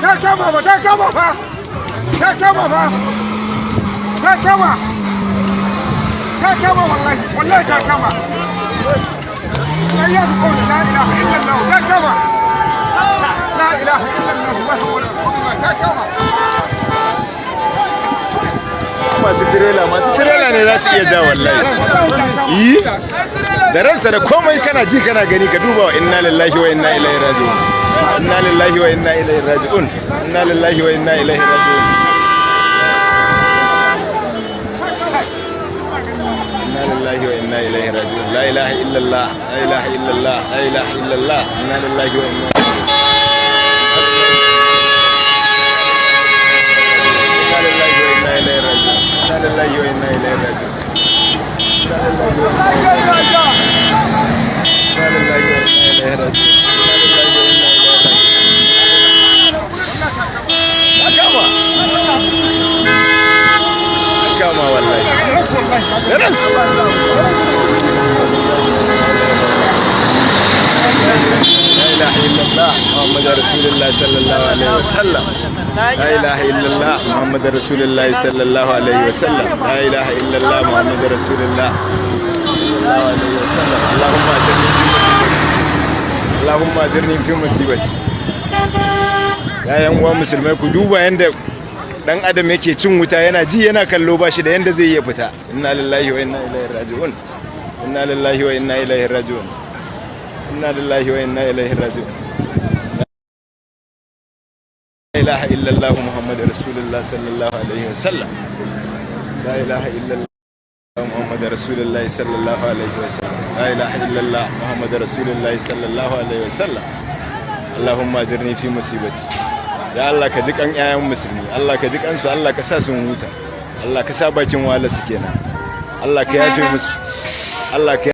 Ta kama ba, ta kama fa, ta kama fa, ta kama, ta kama, wallahi, wallahi ta kama. Ya fi la ilaha illallah, ta kama. La ilaha illallah Muhammadu rasulullah, ta kama. Masu tirela, masu tirela ne za su iya ja wallahi. Yi da ransa da komai, kana ji kana gani. Ka duba wa. Inna lillahi wa inna ilaihi raji'un, inna lillahi wa inna ilaihi raji'un, inna lillahi wa inna ilaihi raji'un, inna lillahi wa inna ilaihi raji'un. La ilaha illallah, la ilaha illallah, la ilaha illallah. Inna lillahi wa inna lillahi wa inna ilaihi raji'un, inna lillahi wa inna ilaihi raji'un, inna lillahi wa inna ilaihi raji'un, inna lillahi wa inna ilaihi raji'un. Ya kama, ya kama wallahi. Wallahi. Da ransu. لا إله إلا الله محمد رسول الله صلى الله عليه وسلم. لا إله إلا الله محمد رسول الله صلى الله عليه وسلم. لا إله إلا الله محمد رسول الله صلى الله عليه وسلم. اللهم أجرني في مصيبتي، اللهم أجرني في مصيبتي. Ya yan uwa musulmai, ku duba yanda dan adam yake cin wuta, yana ji yana kallo, ba shi da yanda zai iya fita. Inna lillahi wa inna ilaihi raji'un, inna lillahi wa inna ilaihi raji'un, inna lillahi wa inna ilaihi raji'un. La ilaha illallah Muhammadu rasulullah sallallahu alaihi wasallam. La ilaha illallah Muhammadu rasulullah sallallahu alaihi wasallam. La ilaha illallah Muhammadu rasulullah sallallahu alaihi wasallam. Allahumma ajirni fi musibati. Ya Allah, ka ji kan 'ya'yan musulmi. Allah ka ji kansu, Allah ka sa sun huta, Allah ka sa bakin wahala su kenan, Allah ka yafe musu, Allah ka